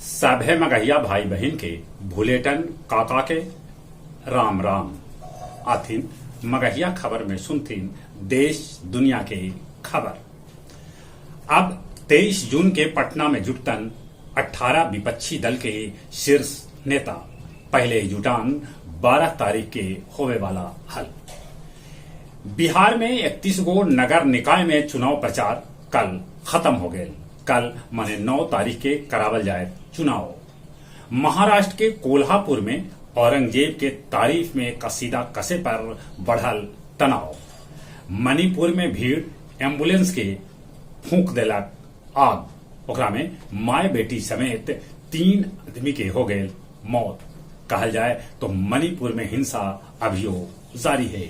सभे मगहिया भाई बहिन के भुलेटन काका के राम राम। आथिन मगहिया खबर में सुनथिन देश दुनिया के खबर। अब 23 जून के पटना में जुटतन 18 विपक्षी दल के शीर्ष नेता। पहले जुटान 12 तारीख के होवे वाला हल। बिहार में 31 गो नगर निकाय में चुनाव प्रचार कल खत्म हो गए। कल माने 9 तारीख के करावल जाए चुनाव। महाराष्ट्र के कोल्हापुर में औरंगजेब के तारीफ में कसीदा कसे पर बढ़ल तनाव। मणिपुर में भीड़ एम्बुलेंस के फूंक देलक आग। ओकरा में माय बेटी समेत 3 आदमी के हो गए मौत। कहल जाए तो मणिपुर में हिंसा अभियो जारी है।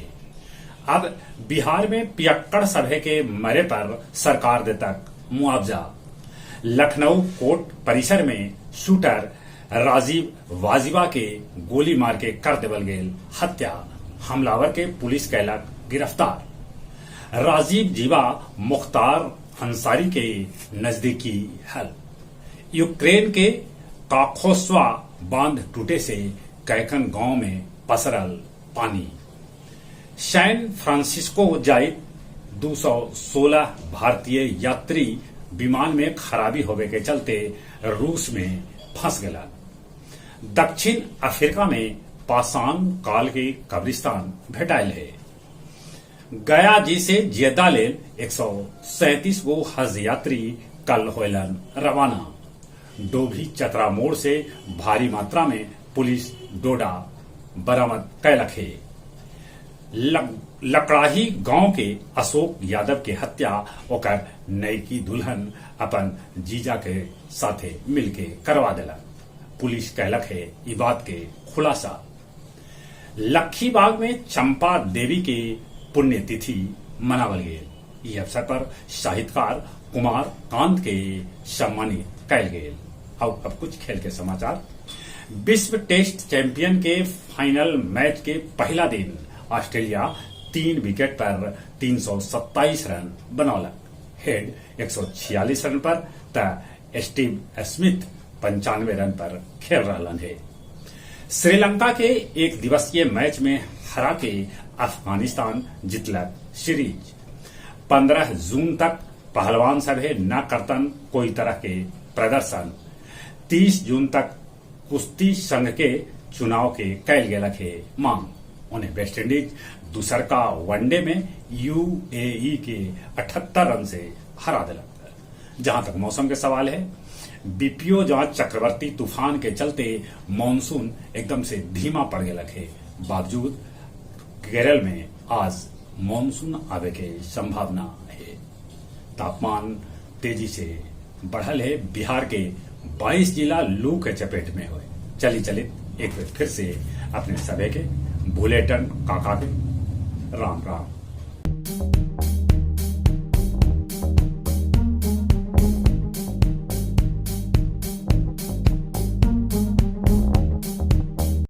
अब बिहार में पियक्कड़ सभे के मरे पर सरकार देतक मुआवजा। लखनऊ कोर्ट परिसर में शूटर राजीव वाजिबा के गोली मार के कर देवल गेल हत्या। हमलावर के पुलिस कैलक गिरफ्तार। राजीव जीवा मुख्तार अंसारी के नजदीकी हल। यूक्रेन के काखोस्वा बांध टूटे से कैकन गांव में पसरल पानी। सैन फ्रांसिस्को जाइत 216 भारतीय यात्री विमान में खराबी होवे के चलते रूस में फंस गया। दक्षिण अफ्रीका में पाषाण काल के कब्रिस्तान भेटायल है। गया जी से जेद्दा लेल 137 गो हज यात्री कल होलन रवाना। डोभी चतरा मोड़ से भारी मात्रा में पुलिस डोडा बरामद कैलक है। लकड़ाही गांव के अशोक यादव के हत्या ओकर नईकी दुल्हन अपन जीजा के साथे मिलके करवा देलक। पुलिस कहलक है ई बात के खुलासा। लखीबाग में चंपा देवी के पुण्यतिथि मनावल गेल। ई अवसर पर साहित्यकार कुमार कांत के सम्मानित कैल गेल। और अब कुछ खेल के समाचार। विश्व टेस्ट चैंपियन के फाइनल मैच के पहला दिन ऑस्ट्रेलिया 3 विकेट पर 327 रन बनौलक। हेड 146 रन पर त स्टीव स्मिथ 95 रन पर खेल रहलन है। श्रीलंका के एक दिवसीय मैच में हरा के अफगानिस्तान जितलक सीरीज। 15 जून तक पहलवान सभे न करतन कोई तरह के प्रदर्शन। 30 जून तक कुश्ती संघ के चुनाव के कैल गेलक है मांग। उन्हें वेस्टइंडीज दूसर का वनडे में यूएई के 78 रन से हरा दिलक। जहां तक मौसम के सवाल है, बीपीओ जांच चक्रवर्ती तूफान के चलते मानसून एकदम से धीमा पड़ गया है। बावजूद केरल में आज मानसून आवे के संभावना है। तापमान तेजी से बढ़ल है। बिहार के 22 जिला लू के चपेट में हुए। चली चली एक बार फिर से अपने सभे के बुलेटन काका के राम राम।